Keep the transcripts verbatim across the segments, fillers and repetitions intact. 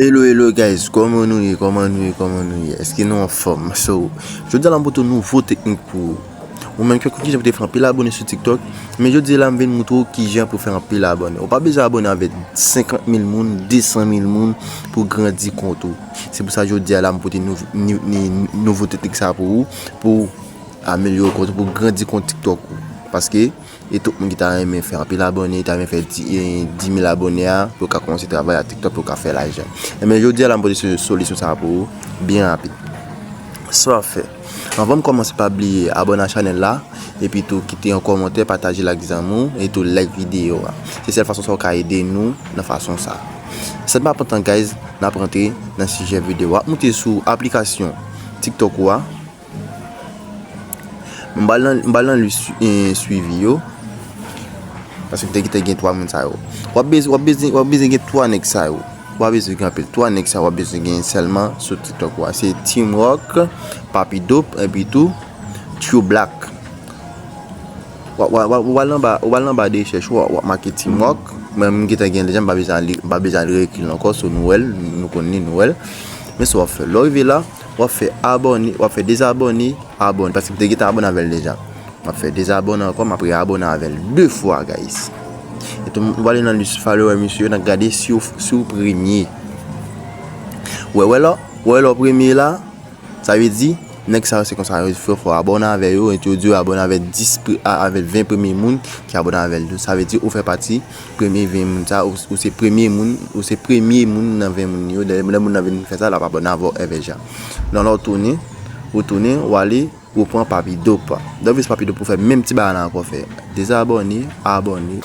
Hello, hello guys, kòman nou ye, kòman nou ye, kòman nou ye? Èske nou anfòm? So, jodi a la m pote yon nouvo teknik pou ou. Ou menm ki konn kijan pou te fè anpil abone sou TikTok, men jodi a la m vin moutre w kijan pou fè anpil abone. Ou pa bezwen abone avèk senkant mil moun, desan mil moun pou grandi kont ou. Se pou sa jodi a la m pote nouv-, ni, ni, nouvo teknik sa pou ou, pou amelyore kont ou, pou grandi kont TikTok ou. Paske e tout moun ki ta renmen fè anpil abone, ta renmen fè di, e, dis mil abone a, pou yo ka kòmanse travay ak TikTok, pou yo ka fè lajan. Ebyen, jodi a la, m pote so-, solisyon sa pou ou, byen rapid. Sa w ap fè. Anvan m kòmanse, pa bliye abone a chanèl la, epi tou kite yon kòmantè, pataje l ak zanmi w, e tou like videyo a. Se sèl fason sa w ka ede nou nan fason sa. San pa pran tan, guys, n ap rantre nan sijè videyo a. W ap moute sou aplikasyon TikTok ou a. M pral nan, m pral nan lis, eh, swivi yo. Paske m te gentan gen twa moun sa yo. W ap bezwen, w ap bezwen, w ap bezwen gen twa nèg sa yo. W ap bezwen gen anpil twa nèg sa yo, w ap bezwen gen sèlman sou TikTok ou a. Se Team Rock, Papi Dope, epi tou Trio Black. W ap, w ap, w ap, w ap al anba, w ap al anba de rechèch ou, w ap, w ap make Team Rock. Mwen, m gentan gen l deja, m pa bezwen al, m pa bezwen al reekri l ankò, so nou wè l, nou konn li, nou wè l. Men sa w ap fè, lè w rive la, w ap fè abòne, w ap fè dezabòne, abòne, paske m te gentan abòne avè l deja. M ap fè dezabòne ankò, m ap reabòne avè l de fwa, guys. Epi tou, nou prale nan lis follower misye yo, n ap gade si w, si w premye. Wè, wè la, wè la w premye la, sa vle di, nèg sa yo se konsa yo fè, fò w abòne avè yo, epi yo di yo abòne avè dis pre-, a, avè ven premye moun ki abòne avè l tou. Sa vle di ou fè pati premye ven moun sa, ou, ou se premye moun, ou se premye moun nan ven moun yo. Lè, lè moun nan vin fè sa, l ap abòne avè w èvè jan. Non, lè w tounen, ou tounen, ou ale, ou pran Papi Dope. Dòvis Papi Dope pou fè menm ti bagay la ankò fè. Dezabòne, abòne.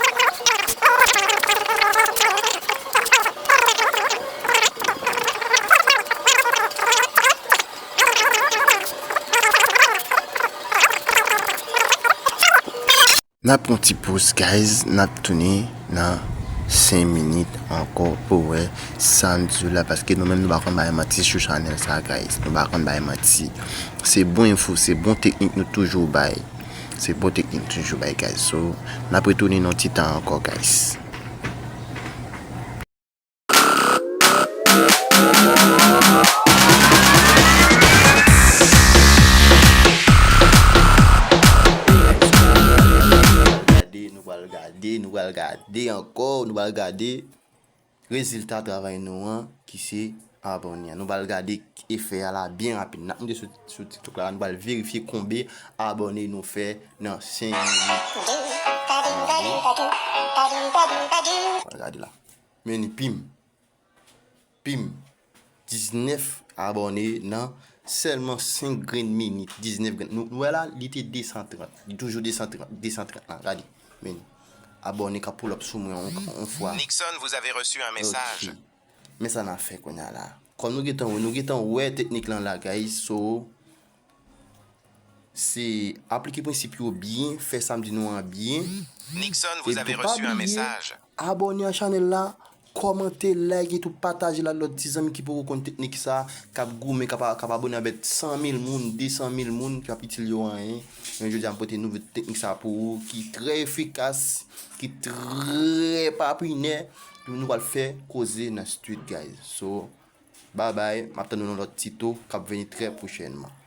N ap pran ti poz, guys. N ap tounen nan senk minit ankò pou wè sa n di w la, paske nou menm nou pa konn bay manti sou chanèl sa, guys. Nou pa konn bay manti. Se bon enfo, se bon teknik nou toujou bay. Se bon teknik nou toujou bay, guys. So, n ap retounen nan ti tan ankò, guys. Gade, nou pral gade, nou pral gade ankò, nou pral gade rezilta travay nou an, ki se abòne an. Nou pral gade efè a la byen rapid. N ap moute sou, sou TikTok la, nou pral verifye konbe abòne nou fè nan senk minit. Pral gade la. Men ni pim. Pim. Diznèf abòne nan sèlman senk grenn minit. Diznèf grenn. Nou, nou wè la, li te de san trant. Li toujou de san trant, de san trant la. Gade. Men. Abòne ka pull up sou mwen yon, yon fwa. Nixon, vous avez reçu un message. Ok. Men sa n a fè kounye a la. Kòm nou gentan wè, nou gentan wè teknik lan la, guys. So, se aplike prensip yo byen, fè sa m di nou an byen. Nixon, vous avez reçu un message. Abòne a chanèl la, kòmante, like, epi tou pataje l ak lòt ti zanmi ki poko konn teknik sa, k ap goumen, k ap, k ap abòne avèk san mil moun, de san mil moun, ki p ap itil yo anyen. Men jodi a m pote nouvo teknik sa pou ou, ki trè efikas, ki trè papinè. Nou pral fè koze nan street, guys. So, bye bye, m ap tann nou nan lòt tito k ap vini trè pwochènman.